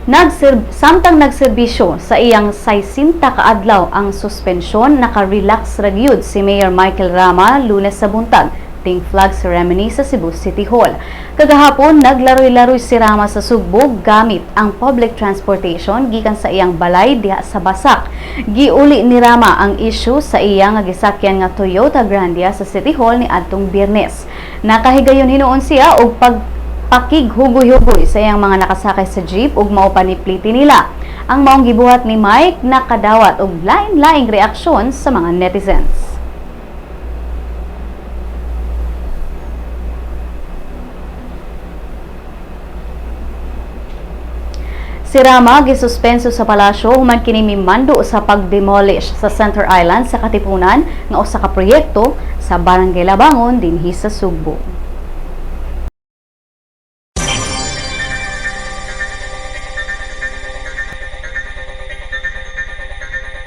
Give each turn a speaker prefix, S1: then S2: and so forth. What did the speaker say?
S1: Samtang nagserbisyo sa iyang 60 ka adlaw ang suspensyon, naka-relax ra gyud si Mayor Michael Rama Lunes sa buntag ting flag ceremony sa Cebu City Hall. Kagahapon, naglaroy-laroy si Rama sa Sugbo gamit ang public transportation gikan sa iyang balay diha sa Basak. Giuli ni Rama ang issue sa iyang nga gisakyan nga Toyota Grandia sa City Hall ni adtong Biyernes. Nakahigayon hinuon siya og pagpakighugoy-hugoy sa iyang mga nakasakay sa jeep ug mao pa ni pliti nila. Ang maong gibuhat ni Mike nakadawat og lain-laing reaksyon sa mga netizens. Si Rama gisuspenso sa palasyo human kini mimando sa pag-demolish sa Center Island sa Katipunan nga usa ka proyekto sa Barangay Labangon dinhi sa Sugbo.